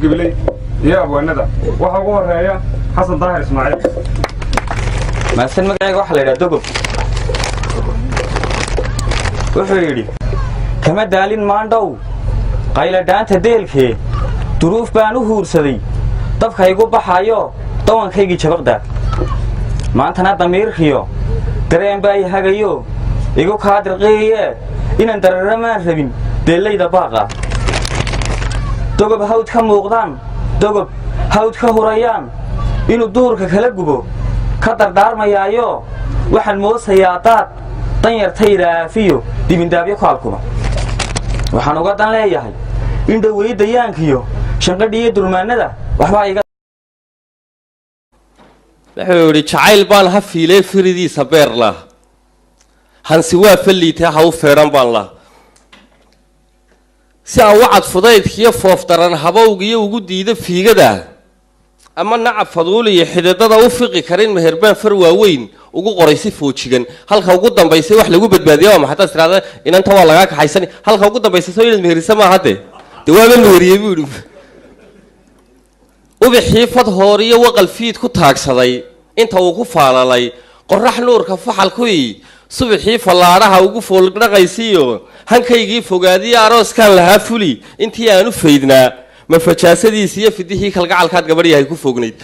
Gabiley iyo abwaanada waxaa ugu horeeya Xasan Daahir Ismaaciil. Maasan magacayga waxaa la yidhaha Dogob. Wuxuu yidhi: kama daalin maandhow qayladhaanta deelkee, duruuf baan u huursaday dabkaygu baxayo dawankaygii jabaqda, maantana damiirkiyo dareen baa i hagayo igu kaa dirqiiye inaan dararamaan rabin deellayda baaqa. Dogob hawd ka muuqdaan, dogob hawd ka hurayaan, inuu duurka kala gubo ka dardaarmayaayo, waxaan moosayaa daad danyartayda aafiyo dibindaabyo ku alkuma. Waxaan uga dan leeyahay in dhowey dayaankiyo shanqadhiiyo durmaanada waxbaa iga. Wuxuu yidhi: jacayl baan ha fiilee firidiisa beer lah, hansi waa falliitee ha u feedhan baan lah, si aan wacad fudaydkiyo foof daran habowgiyo ugu diida fiigada, ama nacab faduuliyo xididada u fiqi karin, meherbaan far waaweyn ugu qoray si foojigan. Halka ugu dambaysay wax lagu badbaadiya waa maxay? Hadaad tiraahda inanta waa lagaa kaxaysan, halka ugu dambaysa soo inaad meherisa maaha? Dee de waaba meheriyey buu yidhi. Ubixii fad hooriyo waqal fiid ku taagsaday inta uu ku faalalay qorax nuurka faxalkuii, subaxii fallaadhaha ugu fooldhaqaysiiyo hankaygii fogaadiyo arooskaan lahaa fuli intii aan u faydnaa, ma fajaasadiisi iyo fidihii kalgacalkaad gabadh yahay ku fognayd.